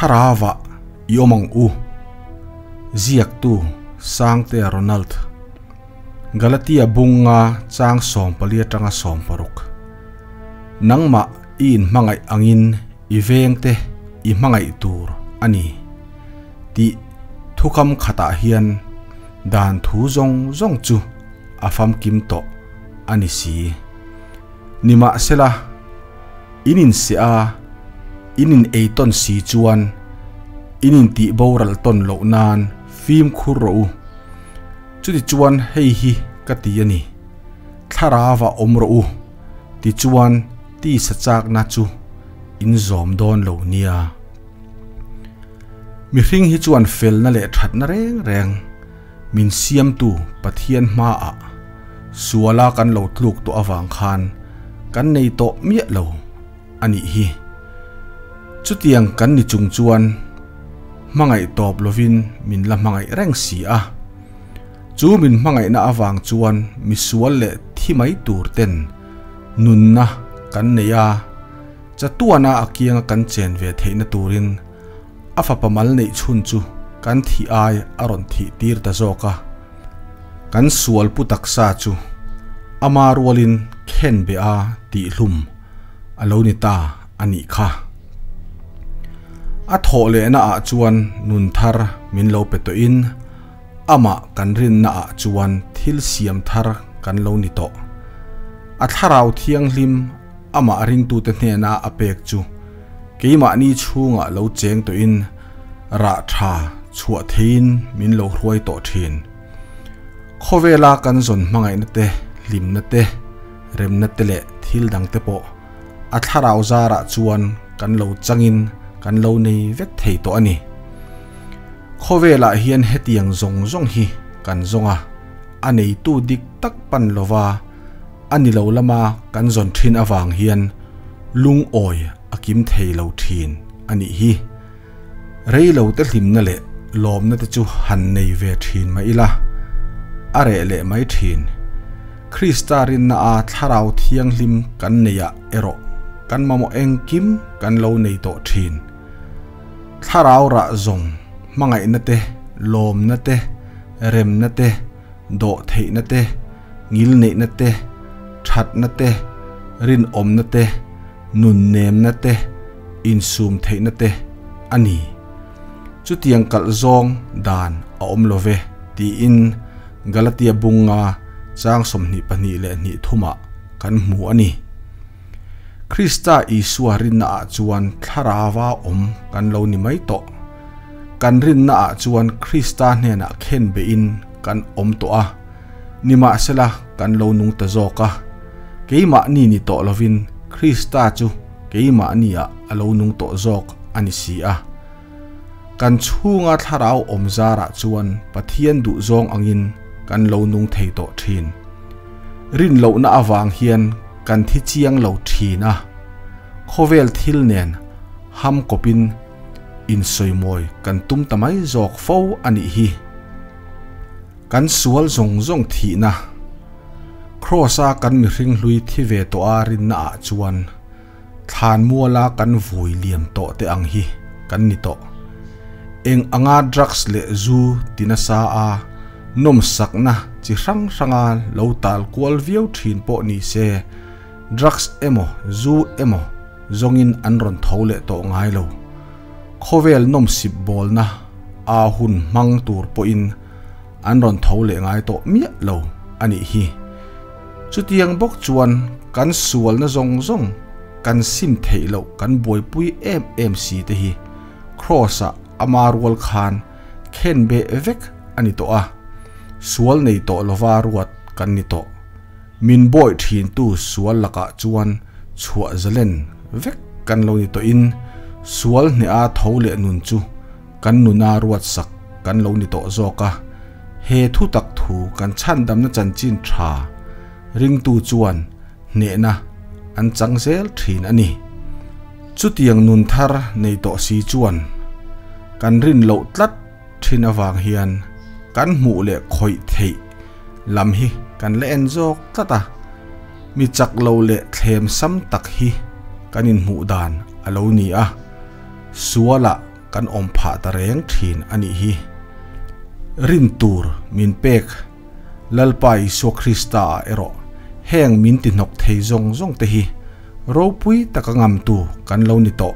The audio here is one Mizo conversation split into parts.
Thlarauah i awm ang u. Ziaktu, Sangtea Ronald. Galatia bunga chang 14 atanga 16. Nangmah i inhmangaih angin i vengte i hmangaih tur a ni tih thukam khatah hian dan thu zawng zawng chu a famkim tawh a ni si. Nimahsela, in inseh a, in in ei tawn si chuan in intih boral tawn loh nan fimkhur rawh u. Chutichuan hei hi ka ti a ni, Thlarauah awm rawh u, tichuan tisa chakna chu in zawm dawn lo nia. Mihring hi chuan felna leh thatna reng reng min siamtu Pathian hmaah suala kan lo tluk tawh avang khan kan nei tawh miah lo a nih hi. Chutiang kan ni chung chuan hmangaih tawp lovin min la hmangaih reng si a. Chu min hmangaihna avang chuan misual leh thi mai tur ten nunna kan nei a, chatuana a kianga kan chen ve theihna turin a fapa mal neih chhun chu kan thih ai a rawn thih tir ta zawk a. Kan sual pu taksa chu ama rualin khen beh a tihhlum a lo ni ta a nih kha. A thawh lehna ah chuan nun thar min lo pe tawhin amah kan rinna ah chuan thil siam thar kan lo ni tawh. A thlarau thianghlim amah ringtute hnena a pek chu keimahni chhungah lo cheng tawhin rah tha chhuah theiin min lo hruai tawh thin. Khawvela kan zawn hmangaihna te, hlimna te, remna te leh thil dang te pawh a thlarau zarah chuan kan lo changin kan lo nei vek thei tawh a ni. Khawvelah hian hetiang zawng zawng hi kan zawng a, a neitu dik tak pan lova a ni lo lama kan zawn thin avang hian lungawi a kim thei lo thin a nih hi. Rei lo te hlimna leh lawmna te chu han nei ve thin mah ila, a reh leh mai thin. Krista rinna a Thlarau Thianghlim kan neih ah erawh kan mamawh engkim kan lo nei tawh thin. Thlarau rah zawng hmangaihna te, lawmna te, remna te, dawhtheihna te, ngilneihna te, thatna te, rinawmna te, nunnemna te, insum theihna te a ni. Chutiang kalh zawng dan a awm lo ve, tiin Galatia bunga chang 22 leh hnih thumah kan hmu a ni. Krista Isua rinnaah chuan thlarava awm kan lo ni mai tawh. Kan rinnaah chuan Krista hnenah khen behin kan awm tawh a, nimahsela kan lo nung ta zawk a. Keimahni ni tawh lovin Krista chu keimahniah a lo nung tawh zawk a ni si a. Kan chhunga thlarau awm zarah chuan Pathian duhzawng angin kan lo nung thei tawh thin. Rin lohna avang hian kan thi chiang lo thin a, khawvel thil nen ham kawpin insawimawi kan tum ta mai zawk fo a nih hi. Kan sual zawng zawng thihna, Kraws-a kan mihring hlui thi ve tawh a rinna ah chuan thlan muala kan vui liam tawh te ang hi kan ni tawh. Eng anga drugs leh zu ti nasa a nawmsakna chi hrang hranga lo tal kual viau thin pawh ni se, drugs emaw zu emaw zawngin an rawn tho leh tawh ngai lo. Khawvel nawmsip bawlna a hun hmang tur pawhin an rawn tho leh ngai tawh miah lo a nih hi. Chutiang bawk chuan kan sualna zawng zawng kan sim theih loh kan buaipui em em si te hi Kraws-ah ama rual khan khen beh vek a ni tawh a, sual nei tawh lova ruat kan ni tawh. Min bawi thintu sual lakah chuan chhuah zalen vek kan lo ni tawhin sual hneha tho leh nun chu kan nuna ruatsak kan lo ni tawh zawk a, he thu tak thu kan chhandamna chanchin tha ringtu chuan hnehna an chang zel thin a ni. Chutiang nun thar nei tawh si chuan kan rin loh tlat thin avang hian kan hmuh leh khawih theih lam hi kan la en zawk tlat a, mi chak lo leh thlem sam tak hi kan inhmuh dan a lo ni a, sualah. kan awm phah ta reng thin a nih hi. Rin tur min pek Lalpa Isua Krista ah erawh heng min ti hnawk thei zawng zawng te hi ropui taka ngamtu kan lo ni tawh.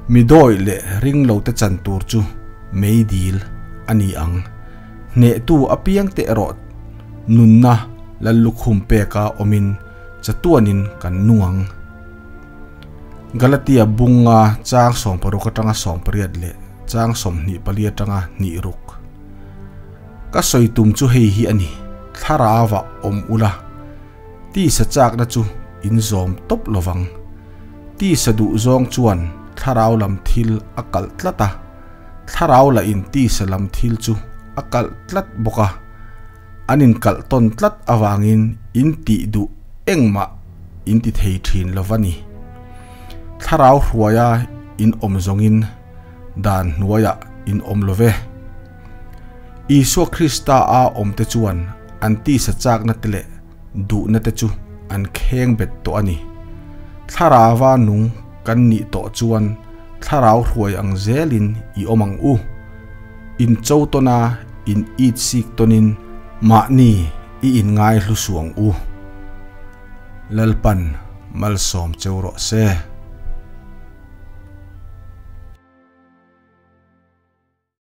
Mi dawih leh ring lo te chan tur chu meidil a ni ang. Hnehtu apiang te erawh nunna Lallukhum peka awmin chatuanin kan nung ang. Galatia bunga chang 60 atanga 18 leh chang 24 atanga hnih ruk. Ka sawi tum chu hei hi a ni, thlarauah awm ula, tisa chakna chu in zawm tawp lovang. Tisa duh zawng chuan thlarau lam thil a kalh tlat a, thlarau lah in tisa lam thil chu a kalh tlat bawk a. An inkalh tawn tlat avangin in tih duh engmah in ti thei thin lo va ni. Thlarau hruaia in awm zawngin dan hnuaiah in awm lo ve. Isua Krista a awmte chuan an tisa chakna te leh duhna te chu an kheng bet tawh a ni. Thlarauva nung kan nih tawh chuan thlarau hruai ang zelin i awm ang u. In cho tawn a, in it sik tawnin mahni i inngai hlu suang u. Lalpan malsawm cheu rawh se.